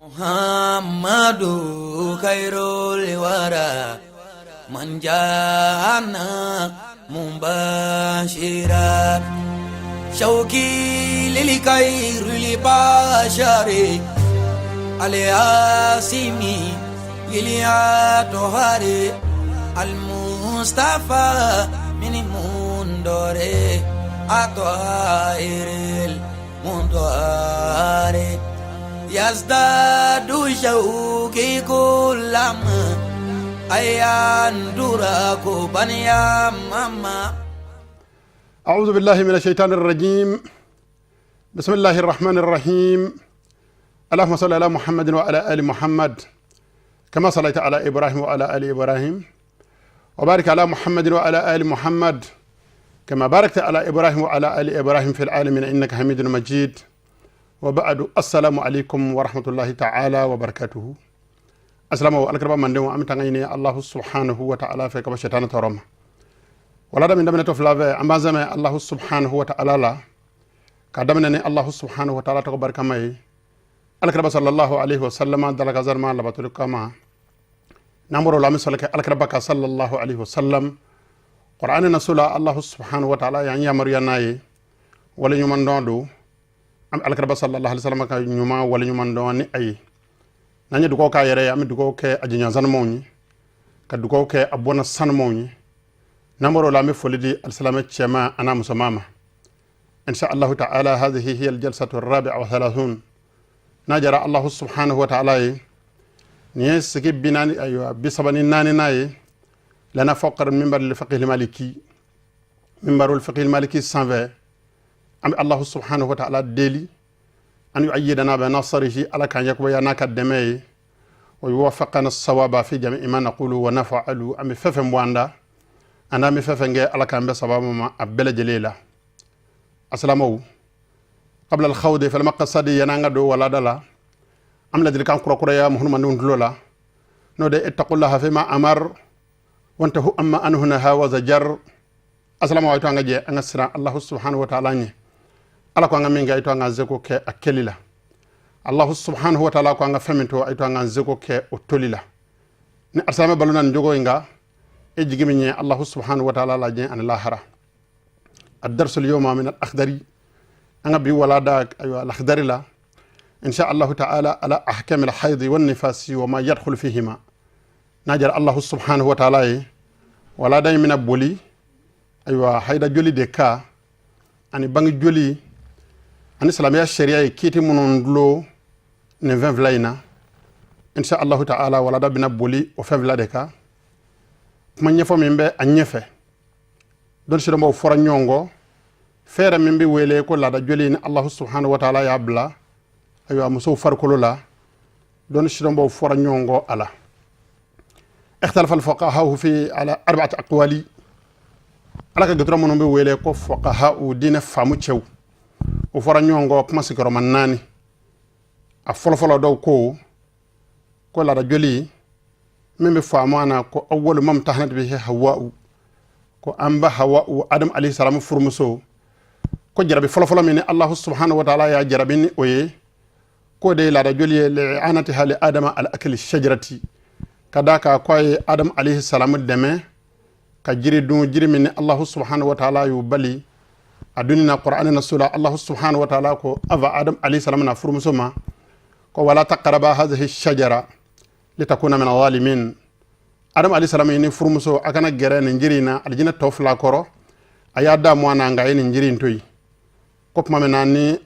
Muhammadu khairul wara man jana mubashira shauki lil khairil bashari alyasimi lil al mustafa min mundore atwairil mundore yazdadu shauki kullama ayandura baniya mama. أعوذ بالله من الشيطان الرجيم. بسم الله الرحمن الرحيم. اللهم صل على محمد وعلى آل محمد كما صليت على إبراهيم وعلى آل إبراهيم، وبارك على محمد وعلى آل محمد كما باركت على إبراهيم وعلى آل إبراهيم في العالمين إنك حميد مجيد. وبعد، السلام عليكم ورحمة الله تعالى وبركاته. السلام عليكم من دون أم تغيني الله سبحانه وتعالى في كما شيطان ترم ولا من دمنا تفلا أم بازم الله سبحانه وتعالى لا كدمنا الله سبحانه وتعالى تكبر كما الكرب صلى الله عليه وسلم دلك زرما لبطل كما نمر لام صلى الكرب صلى الله عليه وسلم. قرآن نسولا الله سبحانه وتعالى يعني يامر يناي ولا يومن دو am alkaraba sallallahu alaihi wasallam ka ɲuman wale ɲuman dɔn ni a ye. N'an ye dugawu k'a yɛrɛ ye, an bɛ dugawu kɛ a jɛɲɔgɔn sanumaw ye, ka dugawu kɛ a bɔnna sanumaw ye. N'an bɔra o la, an bɛ foli di alisilamɛ cɛman a n'a musoman ma. Insha allahu ta'ala, hadhihi hiya aljalsatu arrabi'a wa thalathun. N'a jara allahu subhanahu wa ta'ala ye, nin ye sigi 40, ayiwa, 34 n'a ye. Lana fawqa minbar lil-fiqh al-maliki, minbar al-fiqh al-maliki sanfɛ. An bɛ allahu subhanahu wa ta'ala deli an yu'ayyidana bi nasrihi, ala k'an yakubaya n'a ka dɛmɛ ye, wa yuwaffaqana sawaba fi jami'i ma naqulu wa naf'alu. An bɛ fɛn fɛn bɔ an da an n'an bɛ fɛn fɛn kɛ, ala k'an bɛɛ sababu ma a bɛɛ lajɛlen la. Asalamaw qabla al-khawdi fil maqsadi, yan'an ka don walada la, an bɛ ladilikan kurakuraya muhunmadenw tulo la, n'o de ittaqullaha fima amar wantahu amma anhu naha wa zajar. Asalamaw, ayi to an ka jɛ an ka siran allahu subhanahu wa ta'ala ɲɛ. Ala ko an ka min kɛ, ayi to an ka seko kɛ a kɛli la. Allahu subhanahu wa ta'ala ko an ka fɛn min to, ayi to an ka seko kɛ o toli la. Ni alisilamɛ balo na nin jogo in kan, e jigi min ye allahu subhanahu wa ta'ala la diɲɛ ani lahara. الدرس اليوم من الأخضري، أنا بي ولا دا أيوة الأخضري لا إن شاء الله تعالى على أحكام الحيض والنفاس وما يدخل فيهما. نجر الله سبحانه وتعالى ولا دا من بولي، أيوة، حيدا joli de ka ani bange joli ani silamɛya sariya ye kiiti minnu dulo nin fɛn fila in na. Insha allahu ta'ala, walada bɛna boli o fɛn fila de kan. Kuma ɲɛfɔ min bɛ a ɲɛfɛ, dɔnni sidɔnbaw fɔra ɲɔgɔn kɔ fɛɛrɛ min bɛ wele ko laada joli ni allahu subhanahu wa ta'ala y'a bila, ayiwa, musow farikolo la. Dɔnni sidɔnbaw fɔra ɲɔgɔn kɔ a la. اختلف الفقهاء في على أربعة أقوال. Ala ka gɛtɔrɔ minnu bɛ wele ko fuqaha, diinɛ faamu cɛw, o fɔra ɲɔgɔn kɔ kuma sigiyɔrɔma naani. A fɔlɔfɔlɔ, dɔw ko laada joli min bɛ faamu a na ko awwalu ma imtahanat bihi hawa'u, ko an ba hawa'u, adam alayhi salam furumuso, ko jarabi fɔlɔfɔlɔ min ni allahu subhanahu wa ta'ala y'a jarabi ni o ye, k'o de ye laada joli ye. Li'anatiha li adama ala akli shajarati, ka d'a kan ko a ye adam alayhi salam dɛmɛ ka jiri dun, jiri min ni allahu subhanahu wa ta'ala y'u bali a dunni na. Qur'ani na sula, allahu subhanahu wa ta'ala ko ava adam alayhi salam na furumuso ma ko wala taqraba hadhihi shajara litakuna min zalimin. Adam alayhi salam ni furumuso, a kana gɛrɛ nin jiri in na. Alijinɛ tɔ fila kɔrɔ, a y'a da mɔ na, nka a ye nin jiri in to yen. Ko tuma min na ni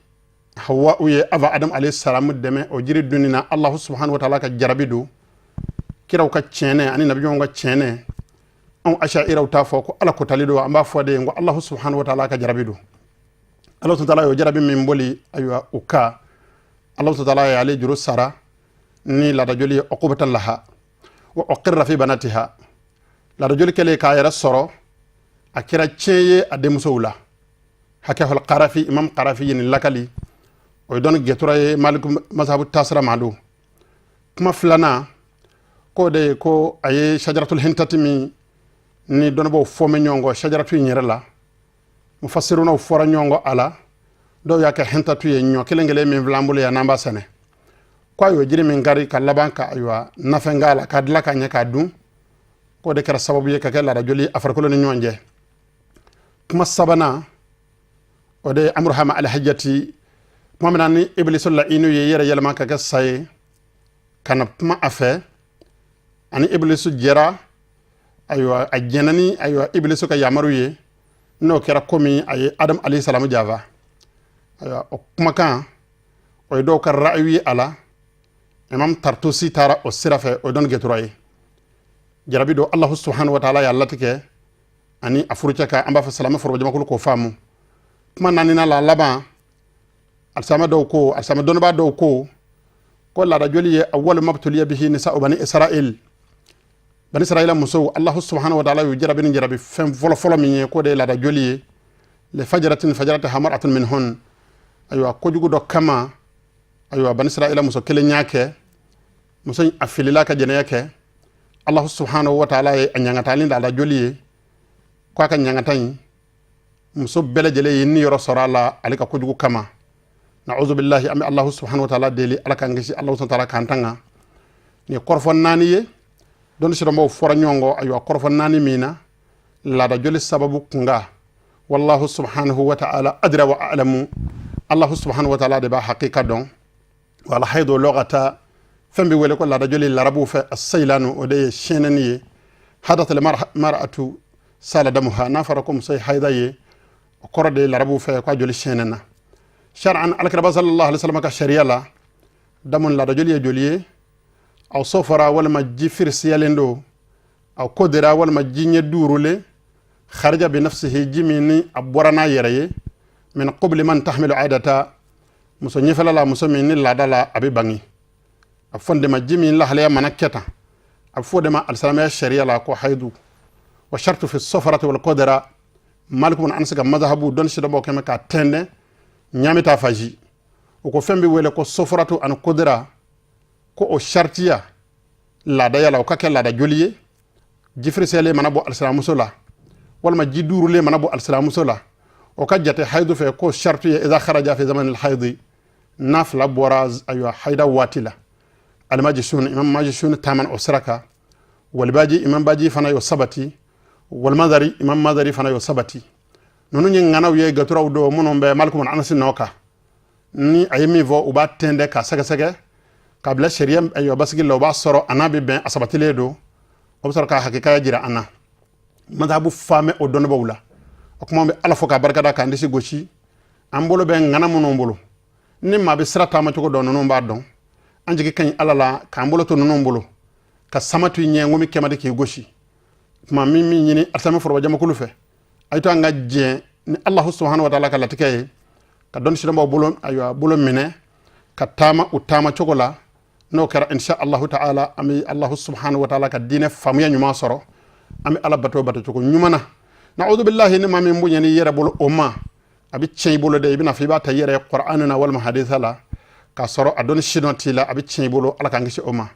hawa u ye ava adam alayhi salam dɛmɛ o jiri dunni na, allahu subhanahu wa ta'ala ka jarabi don. Kiraw ka tiɲɛnɛ ani nabiɲɔgɔnw ka tiɲɛnɛ, anw ashairaw t'a fɔ ko ala kotali don, an b'a fɔ de ko allahu subhanahu wa ta'ala ka jarabi don. Ala ta'ala y'o jarabi min boli, ayiwa, u ka ala ta'ala y'ale juru sara ni laadajoli ye, uqubatan laha wa uqirra fi banatiha. Laadajoli kɛlen k'a yɛrɛ sɔrɔ, a kɛra tiɲɛ ye a denmusow la. Hakɛhol qarafi, imam qarafi ye nin lakali, o ye dɔnni gɛtura ye maliku mazhabu tasira ma don. Kuma filanan, k'o de ye ko a ye shajaratul hintati min ni dɔnnibaaw fɔ mɛ ɲɔgɔn kɔ shajaratu in yɛrɛ la, mufassirunaw fɔra ɲɔgɔn kɔ a la. Dɔw y'a kɛ hintatu ye, ɲɔ kelen kelen min filɛ an bolo yan n'an b'a sɛnɛ. Ko ayiwa, jiri min kari ka laban ka ayiwa nafɛn k'a la k'a dilan ka ɲɛ k'a dun, k'o de kɛra sababu ye ka kɛ laada joli a farikolo ni ɲɔgɔn cɛ. Kuma sabanan, o de ye amruha ma alhajjati, kuma min na ni ibilisu lainu ye yɛrɛ yɛlɛma ka kɛ sa ye ka na kuma a fɛ, ani ibilisu jɛra, ayiwa, a jɛnna ni ayiwa ibilisu ka yamaru ye, n'o kɛra komi a ye Adam alayhi salamu janfa. Ayiwa, o kumakan o ye dɔw ka ra'ayu ye a la. Imam Tartusi taara o sira fɛ, o ye dɔnni gɛtura ye. Jarabi don Allahu subhanahu wa ta'ala y'a latigɛ ani a furucɛ kan. An b'a fɔ silamɛ forobajamakulu k'o faamu. Kuma naaninan la laban, alisamɛ dɔw ko, alisamɛ dɔnnibaa dɔw ko ko laada joli ye awwalu mabtuliya bihi nisa'u bani Israil, bani Israila musow, Allahu subhanahu wa ta'ala y'u jarabi ni jarabi fɛn fɔlɔ fɔlɔ min ye, k'o de ye laada joli ye, li fajratin fajarataha mar'atun minhun. Ayiwa, kojugu dɔ kama, ayiwa, bani Israila muso kelen y'a kɛ. Muso in a filila ka jɛnɛya kɛ. Allahu subhanahu wa ta'ala ye a ɲangatali laada joli ye, ko a ka ɲangata in, muso bɛɛ lajɛlen ye niyɔrɔ sɔrɔ a la ale ka kojugu kama. Na'udhu billahi, an bɛ Allahu subhanahu wa ta'ala deli Ala k'an kisi, Allahu subhanahu wa ta'ala k'an tanga. Nin ye kɔrɔfɔ naani ye dɔnni sidɔnbaw fɔra ɲɔgɔn kɔ, ayiwa, kɔrɔfɔ naani min na laada joli sababu kunga. Wallahu subhanahu wa ta'ala adra wa a'lamu, Allahu subhanahu wa ta'ala de b'a hakika dɔn. Wala haidu lugata, fɛn bɛ wele ko laada joli larabuw fɛ, asailanu, o de ye siyɛnɛni ye. Hadatal mar'atu sala damuha, n'a fɔra ko muso ye haida ye, o kɔrɔ de ye larabuw fɛ k'a joli siyɛnɛna. Shar'an, alakiraba sallallahu alaihi wasallam ka sariya la, damun, laada joli ye joli ye, aw sofara walima ji firisiyalen don, aw kodera walima ji ɲɛ duurulen, kharaja bi nafsihi, ji min ni a bɔra n'a yɛrɛ ye, min qubli man tahmilu adata, muso ɲɛfɛla la, muso min ni laada la a bɛ bange. A fɔ de ma ji min lahalaya mana kɛ tan, a bɛ fɔ de ma alisilamɛya sariya la ko haidu. Wa shartu fi safarati wal qadra, Malik ibn Anas ka mazhabu dɔnni sidɔnbaw kɛmɛ k'a tɛndɛn ɲaami t'a faji. O ko fɛn bɛ wele ko sofaratu ani kodera, ko o shartiya laadaya la, o ka kɛ laada joli ye, jifirisiyalen mana bɔ alisilamuso la walima ji duurulen mana bɔ alisilamuso la, o ka jate haidu fɛ, ko shartu ye idha kharaja fi zaman al-haidi, n'a fila bɔra ayiwa haida waati la. Alimajishun, imam Majishun taman o sira kan, walibaji, imam Baji fana y'o sabati, walmadari, imam Madari fana y'o sabati. Ninnu ye ŋanaw ye, gaturaw don minnu bɛ Malik ibn Anas nɔ kan. Ni a ye min fɔ, u b'a tɛndɛ k'a sɛgɛsɛgɛ k'a bila sariya ayiwa basigi la, o b'a sɔrɔ a n'a bɛ bɛn, a sabatilen don, o bɛ sɔrɔ k'a hakikaya jira an na. Madhabu faamɛ o dɔnnibaw la, o kuma bɛ Ala fɔ k'a barikada k'an disi gosi. An bolo bɛ ŋana minnu bolo, ni maa bɛ sira taama cogo dɔn, ninnu b'a dɔn. An jigi ka ɲi Ala la k'an bolo to ninnu bolo ka sama to i ɲɛ ŋomi kɛmadi k'i gosi. Tuma min min ɲini alisamɛ foroba jamakulu fɛ, a ye to an ka jɛ ni Allahu subhanahu wa ta'ala ka latigɛ ye, ka dɔnni sidɔnbaw bolo ayiwa bolo minɛ ka taama u taama cogo la. N'o kɛra, insha Allahu ta'ala, an bɛ Allahu subhanahu wa ta'ala ka diinɛ faamuya ɲuman sɔrɔ, an bɛ Ala bato bato cogo ɲuman na. Na'udhu billahi, ni maa min bonya n'i yɛrɛ bolo, o ma a bɛ tiɲɛ i bolo dɛ. I bɛna fɔ i b'a ta i yɛrɛ ye Qur'an na walima hadisa la, k'a sɔrɔ a dɔnni sidɔn t'i la, a bɛ tiɲɛ i bolo. Ala k'an kisi o ma.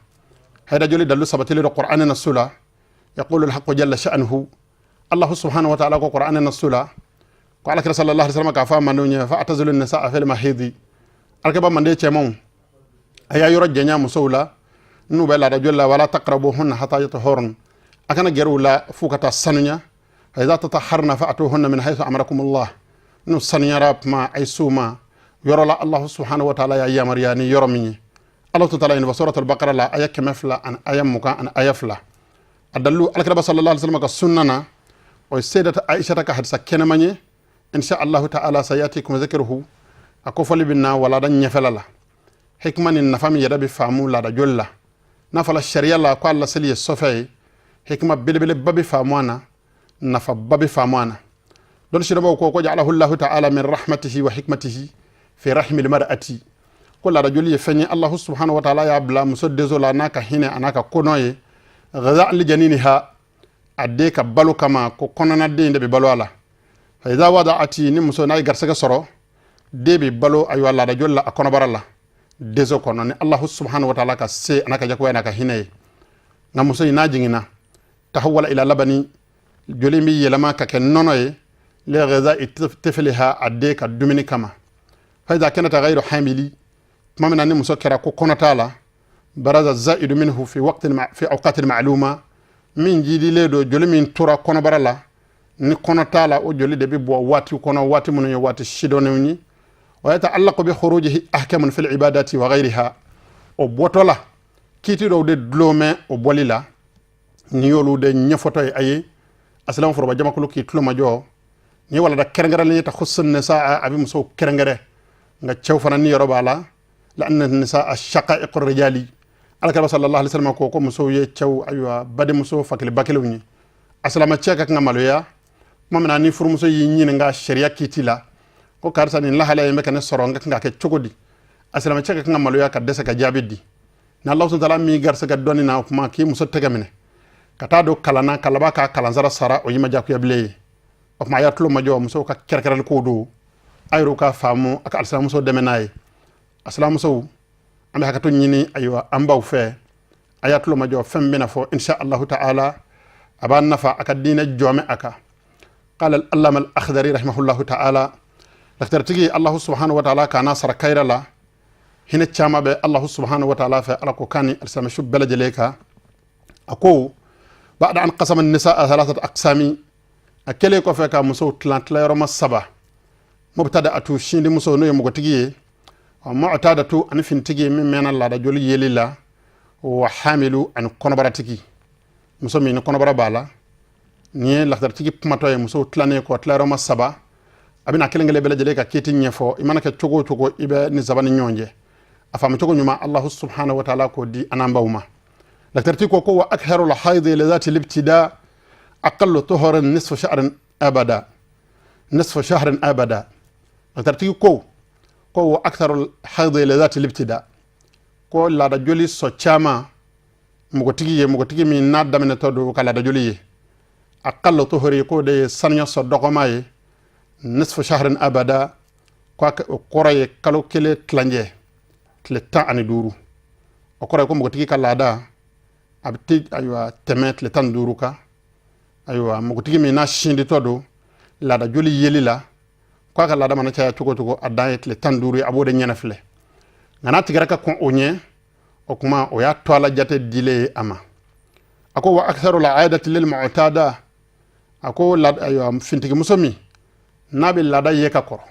Hayida joli dalu sabatilen don Qur'an na su la. Yaqulu al-haqqu jalla sha'nuhu, Allahu subhanahu wa ta'ala ko Qur'an na su la, ko alakira sallallahu alaihi wasallam k'a fɔ a mandenw ye: fa atazilu nisaa fil mahidi. Alakira manden cɛmanw, a y'a yɔrɔ janya musow la n'u bɛ laada joli la, wala taqrabuhunna hatta yatahurun, a kana gɛrɛ u la f'u ka taa sanuya. Fa idha tatahharna fa atuhunna min haythu amarakumullah, n'u sanuyara tuma, a ye s'u ma yɔrɔ la Allahu subhanahu wa ta'ala y'a yamaruya ni yɔrɔ min ye. Allahu ta'ala yin suratul Baqara la, aya 200 ani aya 22. A dalilu alakiraba sallallahu alaihi wasallam ka sunna na, o ye Sayyidata Aisha ka hadisa kɛnɛman ye. Insha Allahu ta'ala sayatikum zikruhu, a kofɔli bɛ na walada ɲɛfɛla la. Hikma ni nafa min yɛrɛ bɛ faamu laada joli la, n'a fɔla sariya la ko a laseli ye sɔfɛ ye, hikma belebeleba bɛ faamu a na, nafaba bɛ faamu a na. Dɔnni sidɔnbaw ko ja'alahu Allahu ta'ala min rahmatihi wa hikmatihi fi rahimil mar'ati, ko laada joli ye fɛn ye Allahu subhanahu wa ta'ala y'a bila muso denso la n'a ka hinɛ a n'a ka kodɔn ye, ghadha li janiniha, a den ka balo kama, ko kɔnɔna den de bɛ balo a la. Fa idha wada'ati, ni muso n'a ye garisɛgɛ sɔrɔ, den bɛ balo ayiwa laada joli la a kɔnɔbara la, denso kɔnɔ, ni Allahu subhanahu wa ta'ala ka se a n'a ka jagoya n'a ka hinɛ ye. Nka muso in n'a jiginna, tahawwala ila labani, joli in bɛ yɛlɛma ka kɛ nɔnɔ ye, li ghidha'i tifliha, a den ka dumuni kama. Fa idha kanat ghayru hamili, Tuma min na ni muso kɛra ko kɔnɔ t'a la, baraza zaidu minhu fi waqtin fi awqatin ma'luma, min jidilen don, joli min tora kɔnɔbara la ni kɔnɔ t'a la, o joli de bɛ bɔ waati kɔnɔ, waati minnu ye waati sidɔnnenw ye. Wa yata'allaqu bi khurujihi ahkamun fil ibadati wa ghayriha. O bɔtɔ la, kiiti dɔw de dulon o bɔli la, ni y'olu de ɲɛfɔtɔ ye. A ye asilamu foroba jamakulu k'i tulo majɔ. Ni walada kɛrɛnkɛrɛnlen ye, takhussu nisaa, a bɛ musow kɛrɛnkɛrɛn, nka cɛw fana ni yɔrɔ b'a la. La anna nisaa shaqa'iqu rijali. Alakira sallallahu alaihi wasallam ko musow ye cɛw, ayiwa, badenmuso fakelen bakelenw ye. Asilama cɛ ka kan ka maloya tuma min na ni furumuso y'i ɲininka sariya kiiti la ko karisa, nin lahalaya in bɛ ka ne sɔrɔ, n ka kan ka kɛ cogo di? Asilama cɛ ka kan ka maloya ka dɛsɛ ka jaabi di. Ni Ala subhanahu wa ta'ala m'i garisɛgɛ dɔnni na, o kuma k'i muso tɛgɛ minɛ ka taa don kalan na, ka laban k'a kalansara sara, o y'i ma jagoya bilen ye. O tuma a y'a tulo majɔ, musow ka kɛrɛnkɛrɛnli kow don, a yɛrɛw ka faamu, a ka alisilamuso dɛmɛ n'a ye. Asilamusow, an bɛ hakɛto ɲini, ayiwa, an baw fɛ. A y'a tulo majɔ, fɛn bɛna fɔ, insha allahu ta'ala, a b'a nafa a ka diinɛ jɔmɛ a kan. Qala al-allama al-akhdari rahimahullahu ta'ala, lakitaritigi, Allahu subhanahu wa ta'ala k'a sara kayira la. Hinɛ caman bɛ Allahu subhanahu wa ta'ala fɛ, Ala ko kan ni alisilamɛsu bɛɛ lajɛlen kan. A ko ba'da an qasama nisaa thalathat aqsami, a kɛlen kɔfɛ ka musow tilan tilayɔrɔma saba: mubtada'atu, sindi muso, n'o ye mɔgɔtigi ye, wa mu'tadatu, ani fintigi min mɛnna laada joli yeli la, wa hamilu, ani kɔnɔbaratigi, muso min ni kɔnɔbara b'a la. Nin ye lakitaritigi kumatɔ ye. Musow tilannen kɔ tilayɔrɔma saba, a bɛna kelen kelen bɛɛ lajɛlen ka kiiti ɲɛfɔ. I mana kɛ cogo o cogo, i bɛ ni saba ni ɲɔgɔn cɛ. A faamu cogo ɲuman, Allahu subhanahu wa ta'ala k'o di an n'an baw ma. Lakitaritigi ko wa aktharu al-haidi li dhati al-ibtida aqallu tuhrin nisfu shahrin abada, nisfu shahrin abada. Lakitaritigi ko wa aktharu al-haidi li dhati al-ibtida, ko laada joli sɔ caman mɔgɔtigi ye, mɔgɔtigi min n'a daminɛtɔ don ka laada joli ye, aqallu tuhri, k'o de ye sanuya sɔ dɔgɔma ye, nisfu shahrin abada, ko o kɔrɔ ye kalo kelen tilancɛ, tile 15. O kɔrɔ ye ko mɔgɔtigi ka laada a bɛ te, ayiwa, tɛmɛ tile 15 kan. Ayiwa, mɔgɔtigi min n'a sinditɔ don laada joli yeli la, k'a ka laada mana caya cogo o cogo, a dan ye tile 15 ye, a b'o de ɲɛna filɛ. Nka n'a tigɛra ka kɔn o ɲɛ, o kuma o y'a to ala jate dilen ye a ma. A ko wa aktharu al-aadati lil mu'tada, a ko ayiwa, fintigimuso min n'a bɛ laada ye ka kɔrɔ,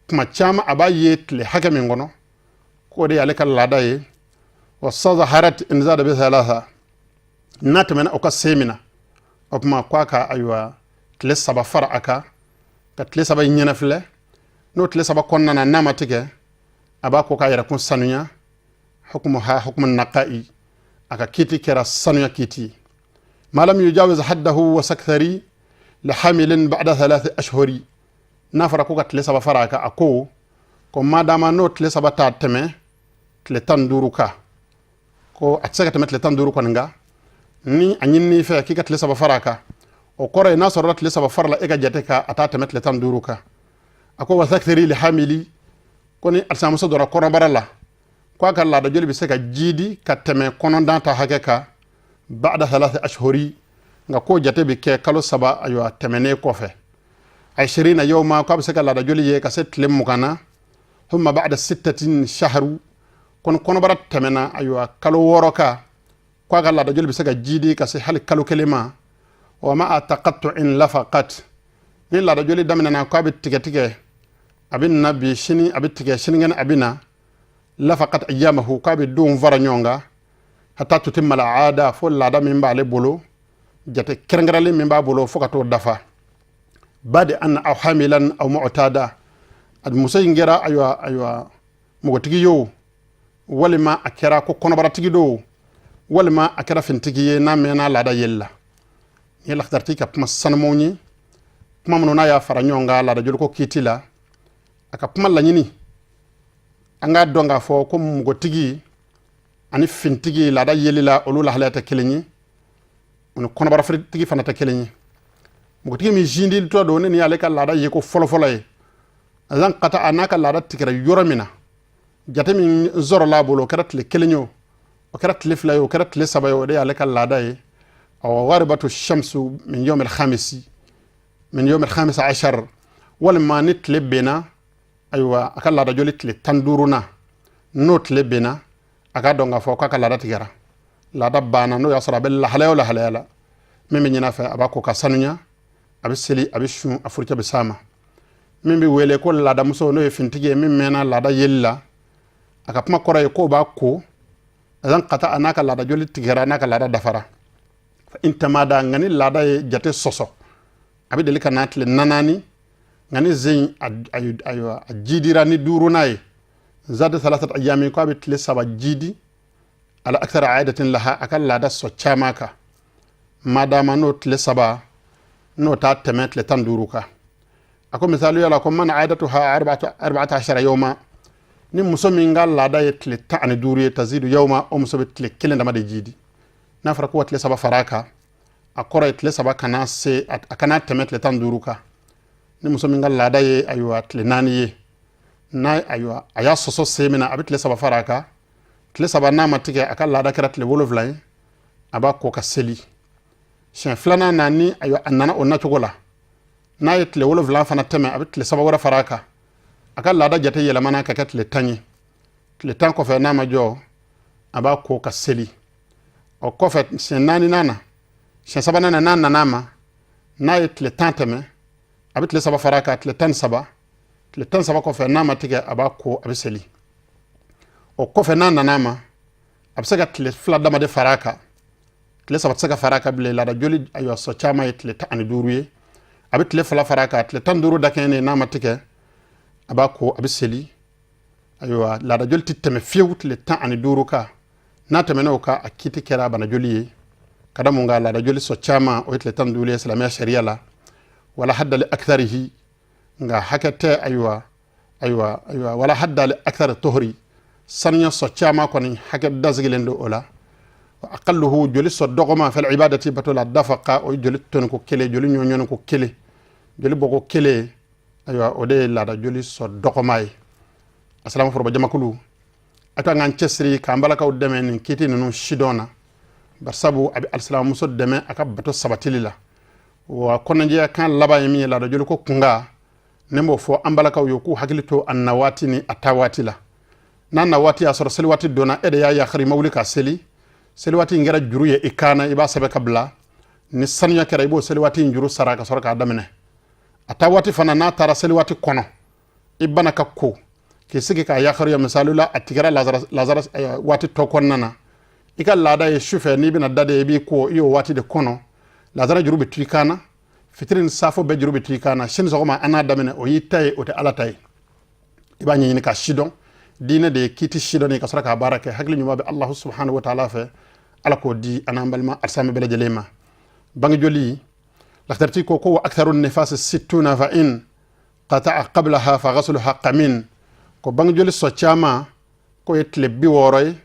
tuma caman a b'a ye tile hakɛ min kɔnɔ, k'o de y'ale ka laada ye. Wa sazaharat in zada bi thalatha, n'a tɛmɛna o ka se min na, o tuma k'a ka, ayiwa, tile 3 fara a kan, ka tile 3 in ɲɛna filɛ. N'o tile 3 kɔnɔna na n'a ma tigɛ, a b'a ko k'a yɛrɛ kun sanuya. Hukmuha hukmu naqa'i, a ka kiiti kɛra sanuya kiiti ye. Ma lam yujawiz haddahu wa sakthari li hamilin ba'da thalathi ashhuri. N'a fɔra ko ka tile 3 fara a kan, a ko madama n'o tile 3 t'a tɛmɛ tile 15 kan, ko a tɛ se ka tɛmɛ tile 15 kɔni kan, ni a ɲinini fɛ k'i ka tile 3 fara a kan, o kɔrɔ ye n'a sɔrɔla tile 3 farala e ka jate kan, a t'a tɛmɛ tile 15 kan. A ko wa sakthari li hamili, ko ni alisamuso dɔra kɔnɔbara la, ko a ka laada joli bɛ se ka jiidi ka tɛmɛ kɔnɔdan ta hakɛ kan, ba'da thalathi ashhuri, nka k'o jate bɛ kɛ kalo 3, ayiwa, tɛmɛnen kɔfɛ. Ashirina yawma, k'a bɛ se ka laada joli ye ka se tile 20 na. Thumma ba'da sittatin shahru, ko ni kɔnɔbara tɛmɛna, ayiwa, kalo 6 kan, k'a ka laada joli bɛ se ka jiidi ka se hali kalo 1 ma. Wa ma'a taqattu'in lafaqat, ni laada joli daminɛna k'a bɛ tigɛ tigɛ, a bɛ na bi, sini a bɛ tigɛ, sinikɛnɛ a bɛ na, lafaqat ayyamahu, k'a bɛ donw fara ɲɔgɔn kan, hatta tutimma al'ada, fo laada min b'ale bolo, jate kɛrɛnkɛrɛnlen min b'a bolo, fo ka t'o dafa. Badi an aw hamilan aw mu'tada, a muso in kɛra, ayiwa, mɔgɔtigi ye o, walima a kɛra ko kɔnɔbaratigi don, walima a kɛra fintigi ye n'a mɛnna laada yeli la. Nin ye lakitariti ka kuma sanumanw ye, kuma minnu n'a y'a fara ɲɔgɔn kan laada joliko kiiti la. A ka kuma laɲini, an k'a dɔn k'a fɔ ko mɔgɔtigi ani fintigi laada yeli la, olu lahalaya tɛ kelen ye, o ni kɔnɔbarafitigi fana tɛ kelen ye. Mɔgɔtigi min sinditɔ don, ne ni y'ale ka laada ye ko fɔlɔfɔlɔ ye, azan kata a n'a ka laada tigɛra yɔrɔ min na, jate min sɔrɔla a bolo, o kɛra tile 1 ye o, o kɛra tile 2 ye, o kɛra tile 3 ye, o de y'ale ka laada ye. Awa gharibatu shamsu min yawm al-khamisi, min yawm al-khamis ashar, walima ni tile benna, ayiwa, a ka laada joli tile 15 na. N'o tile benna, a k'a dɔn k'a fɔ k'a ka laada tigɛra, laada banna. N'o y'a sɔrɔ a bɛ lahalaya o lahalaya la, min bɛ ɲin'a fɛ, a b'a ko ka sanuya, a bɛ seli, a bɛ sun, a furucɛ bɛ s'a ma. Min bɛ wele ko laadamuso, n'o ye fintigi ye min mɛnna laada yeli la, a ka kuma kɔrɔ ye k'o b'a ko azan kata a n'a ka laada joli tigɛra, n'a ka laada dafara. In tamada, nka ni laada ye jate sɔsɔ, a bɛ deli ka n'a tile naani, nka ni zen ayiwa a jidira ni duurunan ye, zada salasat ayami, ko a bɛ tile 3 jidi, ala akthara aadatin laha, a ka laada sɔ caman kan, madama n'o tile 3 n'o t'a tɛmɛ tile 15 kan. A ko misaliya la, ko man aadatuha 14 yawma, ni muso min ka laada ye tile 15 ye, tazidu yawma, o muso bɛ tile 1 dama de jidi. N'a fɔra ko tile 3 fara a kan, a kɔrɔ ye tile 3 kana se, a kana tɛmɛ tile 15 kan. Ni muso min ka laada ye ayiwa tile 4 ye, n'a ayiwa a y'a sɔsɔ sen min na, a bɛ tile 3 fara a kan. Tile 3 n'a ma tigɛ, a ka laada kɛra tile 7 ye, a b'a ko ka seli. Siɲɛ filanan na, ni ayiwa a nana o nacogo la, n'a ye tile 7 fana tɛmɛ, a bɛ tile 3 wɛrɛ fara a kan. A ka laada jate yɛlɛmana ka kɛ tile 10 ye. Tile 10 kɔfɛ, n'a ma jɔ, a b'a ko ka seli. O kɔfɛ, siɲɛ naaninan na, siɲɛ sabanan na, n'a nana a ma, n'a ye tile 10 tɛmɛ, a bɛ tile 3 fara a kan, tile 13. Tile 13 kɔfɛ, n'a ma tigɛ, a b'a ko, a bɛ seli. O kɔfɛ, n'a nana a ma, a bɛ se ka tile 2 dama de fara a kan. Tile 3 tɛ se ka fara a kan bilen. Laada joli ayiwa sɔ caman ye tile 15 ye, a bɛ tile 2 fara a kan, tile 15 dakɛɲɛnen, n'a ma tigɛ, a b'a ko, a bɛ seli. Ayiwa, laada joli tɛ tɛmɛ fiyewu tile 15 kan. N'a tɛmɛna o kan, a kiti kɛra bana joli ye. Ka da mun kan? Laada joli sɔ caman o ye tile 15 ye silamɛya sariya la. Wala hadda li aktharihi, nka hakɛ tɛ ayiwa, wala hadda li akthari tuhri, sanuya sɔ caman kɔni hakɛ dasigilen don o la. Wa aqalluhu, joli sɔ dɔgɔma, fil ibadati, bato la, dafaqa, o ye joli tɔniko kelen, joli ɲɔɲɔniko kelen, joli bɔko kelen. Ayiwa, o de ye laada joli sɔ dɔgɔma ye. Asalamu foroba jamakulu, a ka k'an cɛsiri k'an balakaw dɛmɛ nin kiti ninnu sidɔn na, barisabu a bɛ alisilamuso dɛmɛ a ka bato sabatili la. Wa kɔnɔjɛya kan laban ye min ye laada joli ko kunkan, ne b'o fɔ an balakaw ye k'u hakili to a na waati ni a taa waati la. N'a na waati y'a sɔrɔ seli waati donna, e de y'a yakari, i ma wuli ka seli, seli waati in kɛra juru ye i kan na, i b'a sɛbɛn ka bila. Ni sanuya kɛra, i b'o seli waati in juru sara ka sɔrɔ k'a daminɛ. A taa waati fana, n'a taara seli waati kɔnɔ, i bana ka ko k'i sigi k'a yakariya. Misali la, a tigɛra lazara waati tɔ kɔnɔna na, i ka laada ye sufɛ n'i bɛna da de, i b'i ko, i y'o waati de kɔnɔ, lazara juru bɛ to i kan na, fitiri ni safo bɛɛ juru bɛ to i kan na. Sini sɔgɔma an n'a daminɛ, o y'i ta ye, o tɛ Ala ta ye. I b'a ɲɛɲini ka sidɔn. Diinɛ de ye kiti sidɔn ye ka sɔrɔ k'a baara kɛ. Hakili ɲuman bɛ Alahu subhanahu wa taala fɛ, Ala k'o di an n'an balima alisilamɛ bɛɛ lajɛlen ma. Bangejoli lakitariti ko wa aktharu nifasi sittuna fa in qata'a qablaha fa ghasluha qamin, ko bangejoli sɔ caman k'o ye tile 60 ye.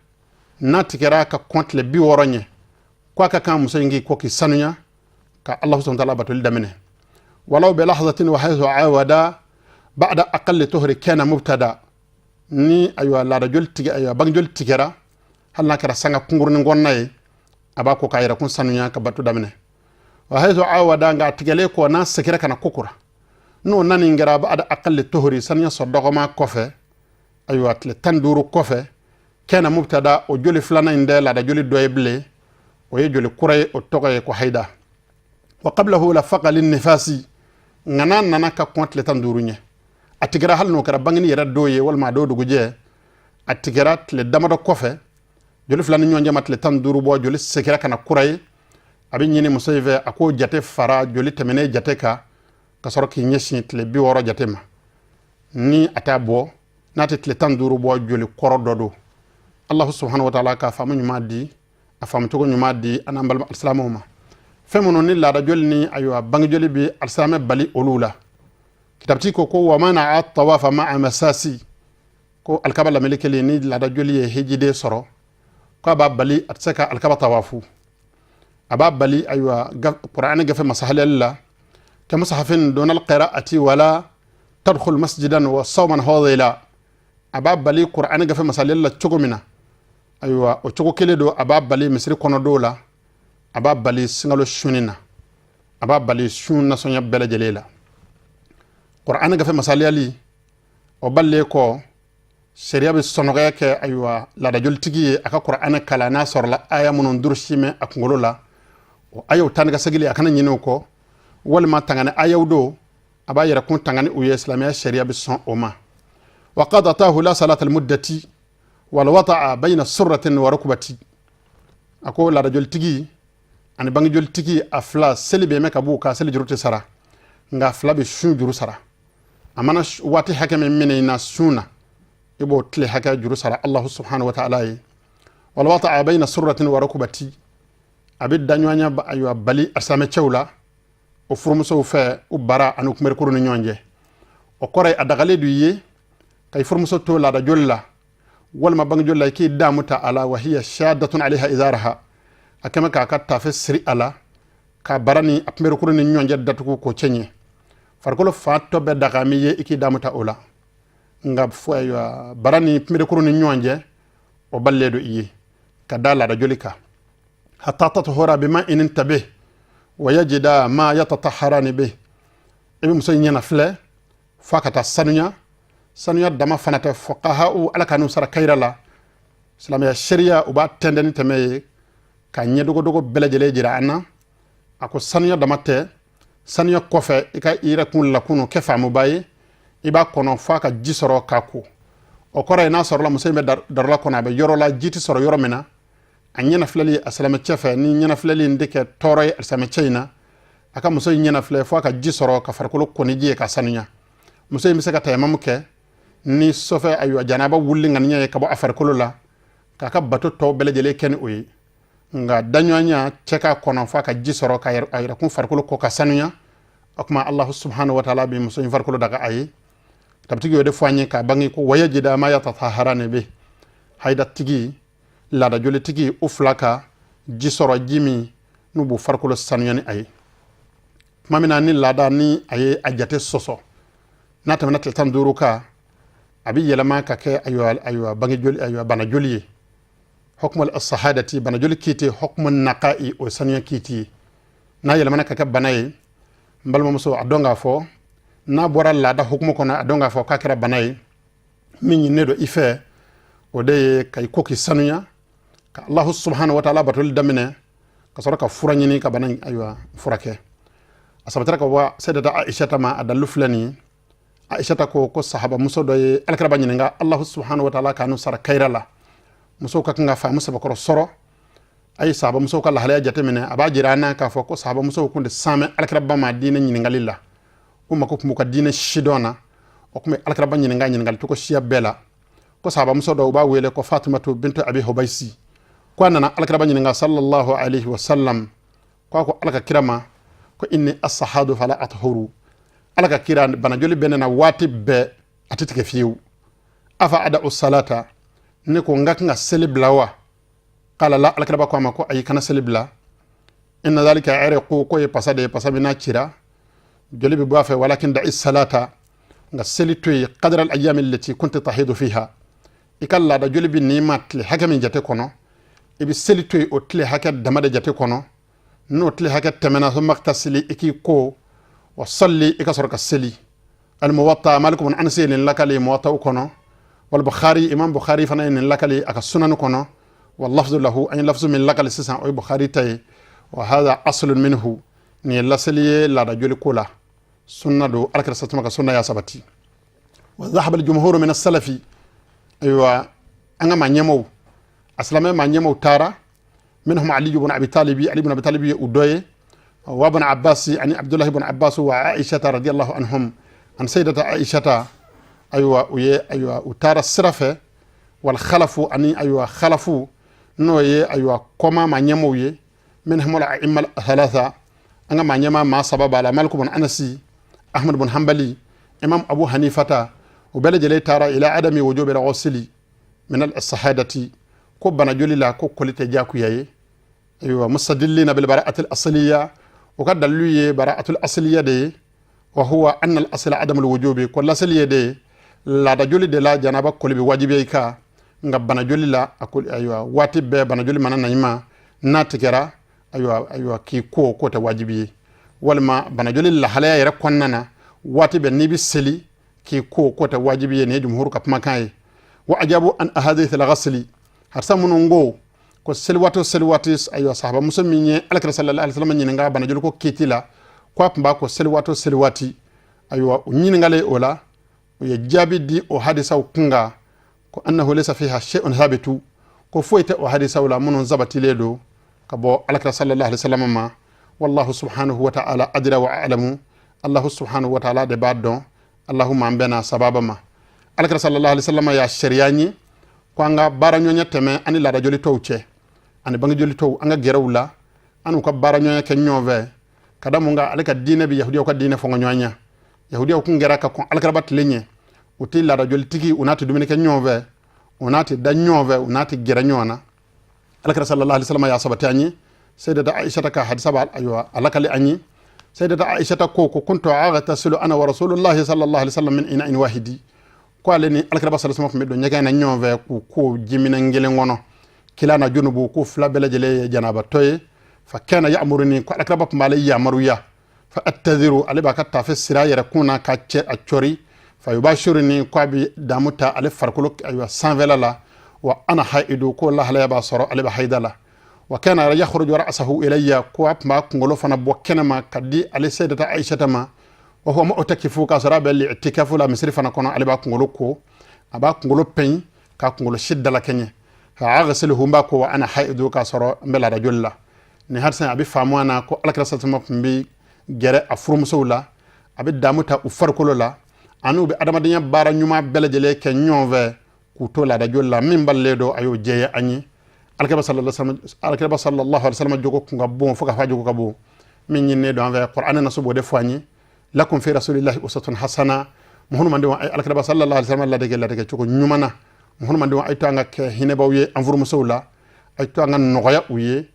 N'a tigɛra ka kɔn tile 60 ɲɛ, ko a ka kan muso in k'i ko k'i sanuya ka Allahu subhanahu wa ta'ala batoli daminɛ. Walaw bi lahzatin wa haythu awada ba'da aqalli tuhri kana mubtada. Ni ayiwa laada joli tigɛ, ayiwa bangejoli tigɛra, hali n'a kɛra sanga kunkurunin kɔnɔna ye, a b'a ko k'a yɛrɛ kun sanuya ka bato daminɛ. Wa haythu awada, nka a tigɛlen kɔ, n'a segira ka na kokura, n'o nani kɛra ba'da aqalli tuhri, sanuya sɔ dɔgɔma kɔfɛ, ayiwa tile 15 kɔfɛ, kana mubtada, o joli filanan in tɛ laada joli dɔ ye bilen, o ye joli kura ye, o tɔgɔ ye ko haida. Wa qablahu la faqa lin nifasi, nka n'a nana ka kɔn tile 15 ɲɛ, a tigɛra, hali n'o kɛra bangeni yɛrɛ don ye walima a don dugujɛ, a tigɛra tile damadɔ kɔfɛ, joli fila ni ɲɔgɔn cɛ ma tile 15 bɔ, joli segira ka na kura ye, a bɛ ɲini muso in fɛ a k'o jate fara joli tɛmɛnen jate kan ka sɔrɔ k'i ɲɛsin tile 60 jate ma. Ni a t'a bɔ, n'a tɛ tile 15 bɔ, joli kɔrɔ dɔ don. Allahu subhanahu wa ta'ala ka faamu ɲuman di, a faamucogo ɲuman di an n'an balima alisilamɛw ma. Fɛn minnu ni laada joli ni ayiwa bange joli bɛ alisilamɛ bali olu la, kitabiti ko wa mana tawafa ma'a masasi, ko alikaba lamɛli kelen, ni laada joli ye hijiden sɔrɔ, ko a b'a bali, a tɛ se ka alikaba tawafu. A b'a bali ayiwa qur'ani gafe masahaliyali la, ka musahafin donal qira'ati wala tadkhul masjidan wa sawman hadila. A b'a bali qur'ani gafe masaliyali la cogo min na, ayiwa o cogo kelen don, a b'a bali misiri kɔnɔ dɔw la, a b'a bali sunkalo sunni na, a b'a bali sun nasɔnya bɛɛ lajɛlen la. Qur'ani gafe masaliyali o balilen kɔ. Sariya bɛ sɔnɔgɔya kɛ, ayiwa, laadajolitigi ye a ka Kuranɛ kalan n'a sɔrɔla aya minnu durusi mɛn a kunkolo la, o ayaw taa ni ka segili, a kana ɲinɛ o kɔ, walima tangani ayaw don, a b'a yɛrɛ kun tangani u ye. Silamɛya sariya bɛ sɔn o ma. Wa qad atahu la salata almuddati wal wata'a bayna surratin wa rukbati. A ko laadajolitigi ani bangejolitigi, a fila seli bɛ mɛn ka b'u kan, seli juru tɛ sara, nka a fila bɛ sun juru sara. A mana waati hakɛ min minɛ i na sun na, i b'o tile hakɛ juru sara Allahu subhanahu wa ta'ala ye. Wal wata'a bayna surratin wa rukbati, a bɛ daɲɔgɔnya, ayiwa, bali a silamɛcɛw la, o furumusow fɛ, u bara ani u kunberekuru ni ɲɔgɔn cɛ. O kɔrɔ ye, a dagalen don i ye ka i furumuso to laadajoli la walima bangejoli la, i k'i damu ta a la. Wa hiya shaddatun alayha izaraha, a kɛmɛ k'a ka tafe siri a la, k'a bara ni a kunberekuru ni ɲɔgɔn cɛ datugu k'o cɛɲɛ. Farikolo fan tɔ bɛɛ daga min ye, i k'i damu ta o la, nka fo, ayiwa, bara ni kunberekuru ni ɲɔgɔn cɛ, o balilen don i ye ka da laadajoli kan. Hatta tathura bima in tabe wa yajida ma yatatahharani be. I bɛ muso in ɲɛna filɛ f'a ka taa sanuya. Sanuya dama fana tɛ, fuqaha, Ala ka n'u sara kayira la, silamɛya sariya u b'a tɛntɛn ni tɛmɛ ye ka ɲɛdogodogo bɛɛ lajɛlen jira an na. A ko sanuya dama tɛ, sanuya kɔfɛ, i ka i yɛrɛ kun lakunu kɛ faamuba ye, i b'a kɔnɔ f'a ka ji sɔrɔ k'a ko. O kɔrɔ ye, n'a sɔrɔla muso in bɛ darula kɔnɔ, a bɛ yɔrɔ la ji tɛ sɔrɔ yɔrɔ min na, a ɲɛna filɛli a silamɛcɛ fɛ, ni ɲɛna filɛli in tɛ kɛ tɔɔrɔ ye alisamɛcɛ in na, a ka muso in ɲɛna filɛ fo a ka ji sɔrɔ ka farikolo ko ni ji ye ka sanuya. Muso in bɛ se ka tayamamu kɛ ni sɔfɛ, ayiwa, janaba wuli ŋaniya ye ka bɔ a farikolo la, k'a ka bato tɔw bɛɛ lajɛlen kɛ ni o ye. Nka daɲɔgɔnya, cɛ k'a kɔnɔ f'a ka ji sɔrɔ ka a yɛrɛkun farikolo ko ka sanuya. O tuma Alahu subhanahu wa taala bɛ muso in farikolo daga a ye. Tabitigi y'o de fɔ an ye k'a bange ko wayajida ma yatataharani bi. Hayidatigi, laadajolitigi, o fila ka ji sɔrɔ, ji min n'u b'u farikolo sanuya ni a ye. Tuma min na ni laada ni a ye a jate sɔsɔ, n'a tɛmɛna tile 15 kan, a bɛ yɛlɛma ka kɛ, ayiwa, bangejoli, ayiwa, banajoli ye. Hukmu sahadati, banajoli kiiti, hukmu naqa'i, o sanuya kiiti ye. N'a yɛlɛmana ka kɛ bana ye, n balimamuso, a dɔn k'a fɔ n'a bɔra laada hukumu kɔnɔ, a dɔn k'a fɔ k'a kɛra bana ye. Min ɲininen don i fɛ, o de ye ka i ko k'i sanuya, ka Allahu subhanahu wa taala batoli daminɛ, ka sɔrɔ ka fura ɲini ka bana, ayiwa, furakɛ. A sabatira ka bɔ Sayyidata Aishata ma, a dalilu filɛ nin ye. Aishata ko sahaba muso dɔ ye alakiraba ɲininka, Allahu subhanahu wa taala k'anu sara kayira la. Musow ka kan ka faamu sɛbɛkɔrɔ sɔrɔ. A ye sahaba musow ka lahalaya jateminɛ, a b'a jira an na k'a fɔ ko sahaba musow kun tɛ saamɛ alakiraba ma diinɛ ɲininkali la. U mako tun b'u ka diinɛ sidɔn na, o tun bɛ alakiraba ɲininka ɲininkali cogo siya bɛɛ la. Ko sahabamuso dɔ, u b'a wele ko Fatimatu bintu Abi Hubaysi, ko a nana alakiraba ɲininka sallallahu alaihi wasallam. Ko a ko Ala ka kira ma ko inni asahadu fala athuru. Ala ka kira, banajoli bɛ ne na waati bɛɛ, a tɛ tigɛ fiyewu. Afa ada'u salata, ne ko n ka kan ka seli bila wa? Qala la, alakiraba ko a ma ko ayi, kana seli bila. Inna dhalika irqu, ko ye pasa de ye, pasa min n'a cira, joli bɛ bɔ a fɛ. Walakin da'i salata, nka seli to yen, qadra al ayyami allati kunta tahidu fiha, i ka laada joli bɛ n'i ma tile hakɛ min jate kɔnɔ, i bɛ seli to yen o tile hakɛ dama de jate kɔnɔ. N'o tile hakɛ tɛmɛna, thumma ightasili, i k'i ko, wa salli, i ka sɔrɔ ka seli. Al-Muwatta, Malik ibn Anas ye nin lakali Muwatta kɔnɔ. Wal Bukhari, Imam Bukhari fana ye nin lakali a ka sunan kɔnɔ. Wal lafzu lahu, an ye lafzu min lakali sisan, o ye Bukhari ta ye. Wa hadha aslun minhu, nin ye laseli ye laada joli ko la, sunna don, alakira satuma ka sunna y'a sabati. Wa dhahaba al-jumhur min as-salafi, ayiwa, an ka maa ɲɛmaw, a silamɛ maa ɲɛmaw taara, minhum Ali ibn Abi Talib, Ali ibn Abi Talib ye u dɔ ye, wa ibn Abbas, ani Abdullah ibn Abbas, wa Aisha radiyallahu anhum, an sayyidata Aisha, ayiwa, u ye, ayiwa, u taara sira fɛ. Wal khalafu, ani, ayiwa, khalafu n'o ye, ayiwa, kɔma maa ɲɛmaw ye, minhum al a'imma thalatha, an ka maa ɲɛma maa saba b'a la, Malik ibn Anasi, Ahmad ibn Hanbali, Imam Abu Hanifata, u bɛɛ lajɛlen taara ila adami wujubi al-ghusli min al-sahadati, ko bana joli la, ko koli tɛ diyagoya ye. Ayiwa, mustadillina bil bara'ati al-asliya, o ka dalilu ye bara'atul asliya de ye. Wa huwa anna al-asla adam al-wujubi, ko laseli ye de ye, laada joli de la janaba koli bɛ wajibiya i kan, nka bana joli la, a ko, ayiwa, waati bɛɛ bana joli mana na i ma, n'a tigɛra, ayiwa, k'i ko k'o tɛ wajibi ye, walima bana joli lahalaya yɛrɛ kɔnɔna na, waati bɛɛ n'i bɛ seli k'i ko k'o tɛ wajibi ye. Nin ye jumhur ka kumakan ye. Wa ajabu an ahadith al-ghasli, hadisa minnu ko seli waati o seli waati, ayiwa, sahaba muso min ye Alakira sallallahu alaihi wasallam ɲininka banajoli ko kiti la, ko a tun b'a ko seli waati o seli waati. Ayiwa, u ɲininkalen o la, u ye jaabi di o hadisaw kunga ko annahu laysa fiha shay'un thabitu, ko foyi tɛ o hadisaw la minnu sabatilen don ka bɔ Alakira sallallahu alaihi wasallam ma. Wallahu subhanahu wa ta'ala adra wa a'lamu. Allahu subhanahu wa ta'ala de b'a dɔn. Allahumma an bɛnna sababa ma. Alakira sallallahu alaihi wasallam y'a sariya ye ko an ka baara ɲɔgɔnya tɛmɛ ani laadajoli tɔw cɛ, ani bangejoli tɔw, an ka gɛrɛw la, an n'u ka baara ɲɔgɔnya kɛ ɲɔgɔn fɛ. Ka da mun kan? Ale ka diinɛ bɛ yahudiyaw ka diinɛ fɔngɔ ɲɔgɔn ɲɛ. Yahudiyaw kun kɛra ka kɔn Alakiraba tile ɲɛ, u tɛ laadajolitigi, u n'a tɛ dumuni kɛ ɲɔgɔn fɛ, u n'a tɛ da ɲɔgɔn fɛ, u n'a tɛ gɛrɛ ɲɔgɔn na. Alakira sallallahu alaihi wasallam y'a sabati an ye. Sayyidata Aishata ka hadisa b'a, ayiwa, a lakali an ye. Sayyidata Aishata ko kuntu aghtasilu ana wa rasulullahi sallallahu alaihi wasallam min ina'in wahidi, ko ale ni Alakiraba sallallahu alaihi wasallam tun bɛ don ɲɛgɛn na ɲɔgɔn fɛ k'u ko jiminɛn kelen kɔnɔ. Kila na junubu, ko fila bɛɛ lajɛlen ye janabatɔ ye. Fa kana ya'muruni, ko Alakiraba tun b'ale yamaruya. Fa attadiru, ale b'a ka tafe sira yɛrɛ kun na ka cɛ a cɔri. Fa yubashiruni, ko a bɛ damu ta ale farikolo, ayiwa, sanfɛla la. Wa ana haidu, ko lahalaya b'a sɔrɔ ale bɛ haida la. Wa kana yakhruju ra'sahu ilayya, ko a tun b'a kunkolo fana bɔ kɛnɛma ka di ale sayyidata Aishata ma. Wa huwa mu'takifu, k'a sɔrɔ a bɛ li'tikafu la misiri fana kɔnɔ. Ale b'a kunkolo ko, a b'a kunkolo pɛn k'a kunkolo si dalakɛɲɛ. Fa aghsiluhu, n b'a ko, wa ana haidu, k'a sɔrɔ n bɛ laada joli la. Nin hadisa a bɛ faamu a na ko Alakira sallallahu alaihi wasallam tun bɛ gɛrɛ a furumusow la, a bɛ damu ta u farikolo la, ani u bɛ adamadenya baara ɲuman bɛɛ lajɛlen kɛ ɲɔgɔn fɛ k'u to laada joli la. Min balilen don, a y'o jɛya an ye. Alakiraba sallallahu alaihi wasallam jogo kun ka bon fo ka fɔ jogo ka bon. Min ɲininen don an fɛ, Qur'an na so b'o de fɔ an ye: lakum fi rasulillahi uswatun hasana. Muhammadu ay Alakiraba sallallahu alaihi wasallam ladege ladege cogo ɲuman na. Muhammadu ay to an ka kɛ hinɛbaw ye an furumusow la, ay to an ka nɔgɔya u ye,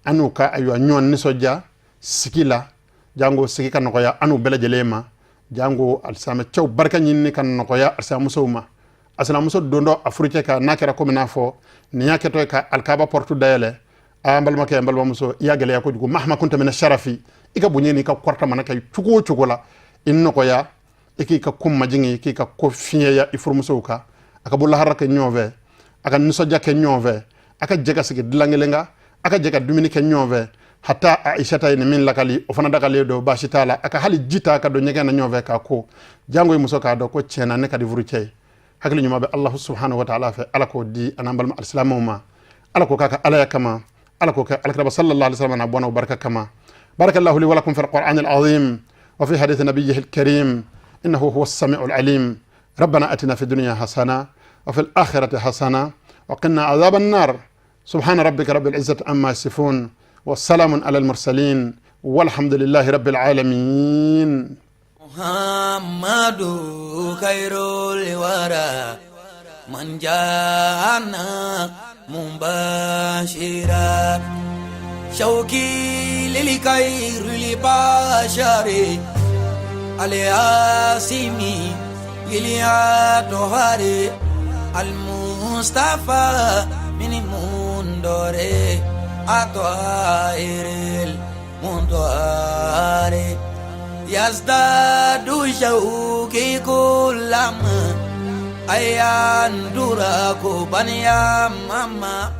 an n'u ka, ayiwa, ɲɔgɔn nisɔndiya sigi la, jango sigi ka nɔgɔya an n'u bɛɛ lajɛlen ma, jango alisilamɛcɛw barika ɲinini ka nɔgɔya alisilamusow ma. Alisilamuso don dɔ a furucɛ kan, n'a kɛra komi n'a fɔ nin y'a kɛtɔ ye ka alikaba porte dayɛlɛ, a n balimakɛ, n balimamuso, i y'a gɛlɛya kojugu. Mahama kunta mina sharafi, i ka bonya n'i ka kɔrɔta mana kɛ cogo o cogo la, i nɔgɔya, i k'i ka ko majigin, i k'i ka ko fiɲɛya i furumusow kan. A ka bɔ lahara kɛ ɲɔgɔn fɛ, a ka nisɔndiya kɛ ɲɔgɔn fɛ, a ka jɛ ka sigi dilan kelen kan, a ka jɛ ka dumuni kɛ ɲɔgɔn fɛ. Hata Aishata ye nin min lakali, o fana dagalen don, baasi t'a la. A ka hali ji ta ka don ɲɛgɛn na ɲɔgɔn fɛ k'a ko, jango i muso k'a dɔn ko tiɲɛna ne ka di furucɛ ye. Hakili ɲuman bɛ Allahu subhanahu wa ta'ala fɛ. Ala k'o di an'an balima alisilamɛw ma. Ala k'o k'a ka alaya kama. Ala k'o kɛ Alakiraba sallallahu alaihi wasallam n'a bɔnnaw barika kama. Barakallahu li wa lakum fi alquran alazim wa fi hadith nabiyyihi alkarim, innahu huwa as-sami'u alim. ربنا اتنا في الدنيا حسنه وفي الاخره حسنه وقنا عذاب النار. سبحان ربك رب العزه عما يصفون، والسلام على المرسلين، والحمد لله رب العالمين. محمد خير الورى من جاءنا مبشرا، شوقي للخير البشر الياسمي الأطهار المصطفى من المنذر الطاهر المطهر. يزداد شوقي كلما أيان دراكو بنيا ماما.